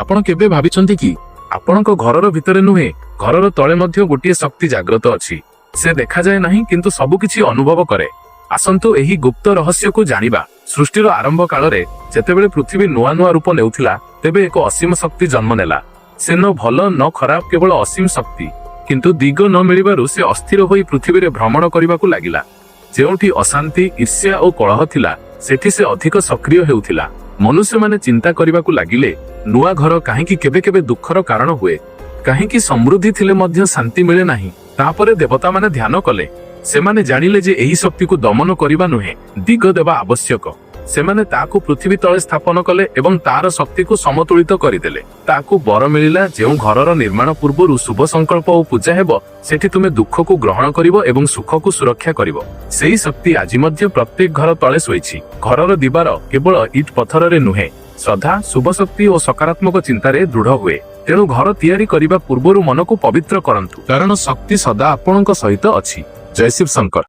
ଆପଣ କେବେ ଭାବିଛନ୍ତି କି ଆପଣଙ୍କ ଘରର ଭିତରେ ନୁହେଁ, ଘରର ତଳେ ମଧ୍ୟ ଗୋଟିଏ ଶକ୍ତି ଜାଗ୍ରତ ଅଛି? ସେ ଦେଖାଯାଏ ନାହିଁ, କିନ୍ତୁ ସବୁକିଛି ଅନୁଭବ କରେ। ଆସନ୍ତୁ ଏହି ଗୁପ୍ତ ରହସ୍ୟକୁ ଜାଣିବା। ସୃଷ୍ଟିର ଆରମ୍ଭ କାଳରେ ଯେତେବେଳେ ପୃଥିବୀ ନୂଆ ନୂଆ ରୂପ ନେଉଥିଲା, ତେବେ ଏକ ଅସୀମ ଶକ୍ତି ଜନ୍ମ ନେଲା। ସେ ନ ଭଲ ନ ଖରାପ, କେବଳ ଅସୀମ ଶକ୍ତି। କିନ୍ତୁ ଦିଗ ନ ମିଳିବାରୁ ସେ ଅସ୍ଥିର ହୋଇ ପୃଥିବୀରେ ଭ୍ରମଣ କରିବାକୁ ଲାଗିଲା। ଯେଉଁଠି ଅଶାନ୍ତି, ଈର୍ଷ୍ୟା ଓ କଳହ ଥିଲା, ସେଠି ସେ ଅଧିକ ସକ୍ରିୟ ହେଉଥିଲା। ମନୁଷ୍ୟମାନେ ଚିନ୍ତା କରିବାକୁ ଲାଗିଲେ, ନୂଆ ଘର କାହିଁକି କେବେ କେବେ ଦୁଃଖର କାରଣ ହୁଏ? କାହିଁକି ସମୃଦ୍ଧି ଥିଲେ ମଧ୍ୟ ଶାନ୍ତି ମିଳେ ନାହିଁ? ତାପରେ ଦେବତାମାନେ ଧ୍ୟାନ କଲେ। ସେମାନେ ଜାଣିଲେ ଯେ ଏହି ଶକ୍ତିକୁ ଦମନ କରିବା ନୁହେଁ, ଦିଗ ଦେବା ଆବଶ୍ୟକ। ସେମାନେ ତାକୁ ପୃଥିବୀ ତଳେ ସ୍ଥାପନ କଲେ ଏବଂ ତାର ଶକ୍ତିକୁ ସମତୁଳିତ କରିଦେଲେ। ତାକୁ ବର ମିଳିଲା, ଯେଉଁ ଘରର ନିର୍ମାଣ ପୂର୍ବରୁ ଶୁଭ ସଂକଳ୍ପ ଓ ପୂଜା ହେବ, ସେଠି ତୁମେ ଦୁଃଖକୁ ଗ୍ରହଣ କରିବ ଏବଂ ସୁଖକୁ ସୁରକ୍ଷା କରିବ। ସେହି ଶକ୍ତି ଆଜି ମଧ୍ୟ ପ୍ରତ୍ୟେକ ଘର ତଳେ ଶୋଇଛି। ଘରର ଦିବାର କେବଳ ଇଟ ପଥରରେ ନୁହେଁ, ଶ୍ରଦ୍ଧା, ଶୁଭ ଶକ୍ତି ଓ ସକାରାତ୍ମକ ଚିନ୍ତାରେ ଦୃଢ ହୁଏ। ତେଣୁ ଘର ତିଆରି କରିବା ପୂର୍ବରୁ ମନକୁ ପବିତ୍ର କରନ୍ତୁ, କାରଣ ଶକ୍ତି ସଦା ଆପଣଙ୍କ ସହିତ ଅଛି। ଜୟ ଶିବ ଶଙ୍କର।